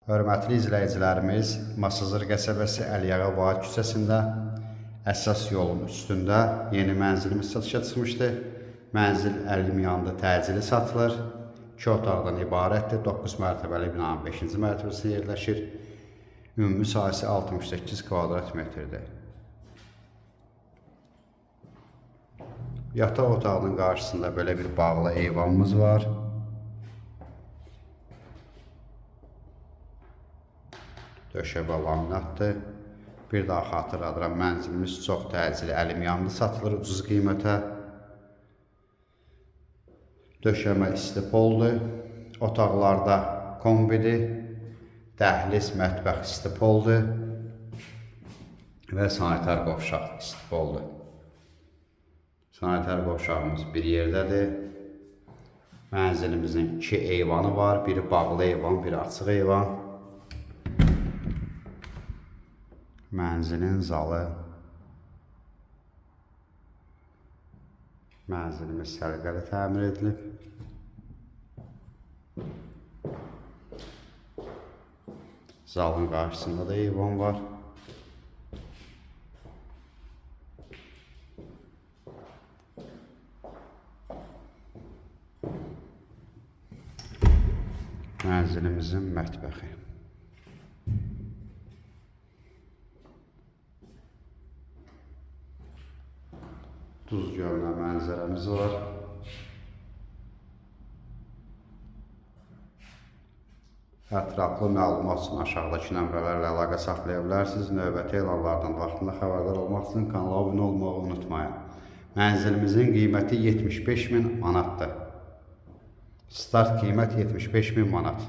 Hörmətli izləyicilərimiz, Masazır qəsəbəsi Əliağa Vahid küçəsində əsas yolun üstündə yeni mənzilimiz satışa çıxmışdı. Mənzil əlimyanında təcili satılır. 2 otaqdan ibarətdir. 9 mərtəbəli binanın 5-ci mərtəbəsində yerləşir. Ümumi sahəsi 68 kvadrat metrdir. Yataq otağının qarşısında belə bir bağlı eyvanımız var. Döşəmə laminatdır. Bir daha xatırladıram, mənzilimiz çox təcili əlimyanlı satılır ucuz qiymətə. Döşəmə istipoldur. Otaqlarda kombidir. Dəhliz, mətbəx istipoldur. Və sanitar qovşaq istipoldur. Sanitar qovşağımız bir yerdədir. Mənzilimizin 2 eyvanı var. Biri bağlı eyvan, biri açıq eyvan. Mənzilin zalı. Mənzilimiz səliqəli təmir edilib. Zalın qarşısında da eyvan var. Mənzilimizin mətbəxi. Duz gölünə mənzərəmiz var. Ətraflı məlumat üçün aşağıdakı nömrələrlə əlaqə saxlaya bilərsiniz. Növbəti elanlardan vaxtında xəbərdar olmaq üçün kanala abunə olmağı unutmayın. Mənzilimizin qiyməti 75.000 manatdır. Start qiymət 75.000 manat.